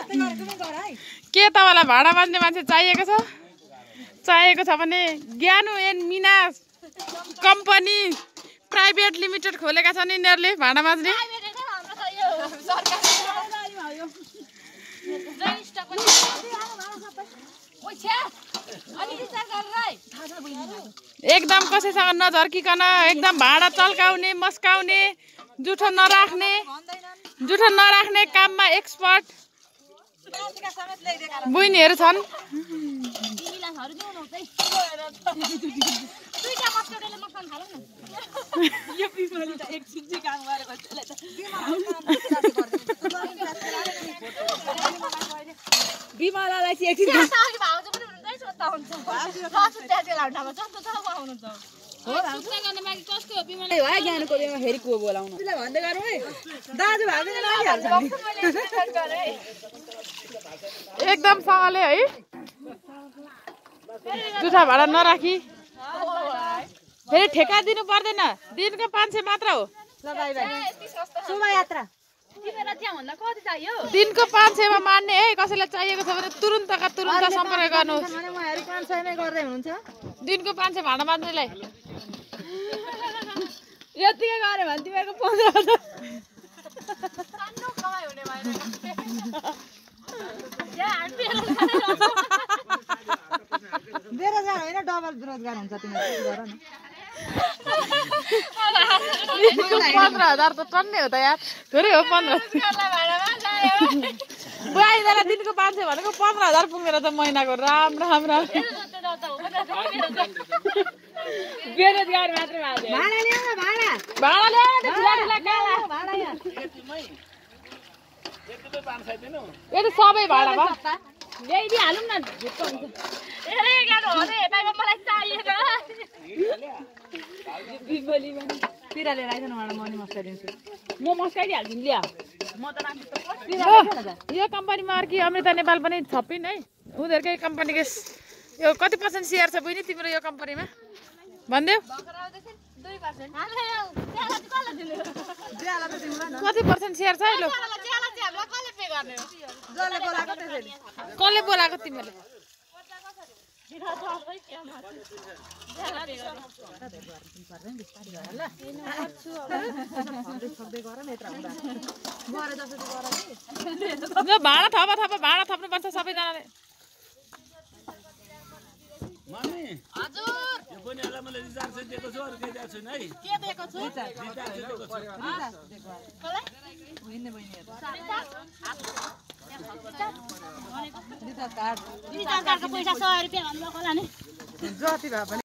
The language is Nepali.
के तपाईँलाई भाडा मान्ने मान्छे चाहिएको छ भने Gyanu and Mina company private limited खोलेका छन् यिनीहरूले भाडा माझ्ने। एकदम कसैसँग नझर्किकन एकदम भाडा चल्काउने मस्काउने जुठो नराख्ने काममा एक्सपर्ट बुइनीहरू छन्। बिमलालाई चाहिँ एकछिन ज्ञानको बेमा फेरि को बोलाउनु भन्दै गरौँ है दाजु भाउजू एकदम सँगले है जुठा भाडा नराखी फेरि ठेका दिनु पर्दैन। दिनको 500 मात्र हो। शोभायात्रा दिनको 500 मा मान्ने है। कसैलाई चाहिएको छ भने तुरुन्तका तुरुन्त सम्पर्क गर्नुहोस्। दिनको 500 भाडा मान्नेलाई यतिकै गरे भने तिमीहरूको 15,000 बेरोजगार होइन डबल बेरोजगार हुन्छ तिमीहरू गर न। 15,000 त टन्नै हो त यार। थोरै हो 15,000 बुहाईलाई दिनको 500 भनेको 15,000 पुगेर त महिनाको राम बेरोजगार मात्र भाडा ल्याऊ यो त सबै भाडा भयो। ल्याइदिइहालौँ न झुक्क हुन्छ। पिराले राख्दैन मलाई मनी मस्काइदिन्छु म मस्काइदिइहाल्छु ल्या म त यो कम्पनीमा अर्की अमृता नेपाल पनि छपिन् है। उनीहरूकै कम्पनीको यो कति % सेयर छ बहिनी तिम्रो यो कम्पनीमा भनिदेऊ। कति % सेयर छ है? लो कसले बोलाएको तिमीले? भाडा थप्नुपर्छ सबैजनाले। पैसा 100 रुपियाँ भन्नु होला नि जति भए पनि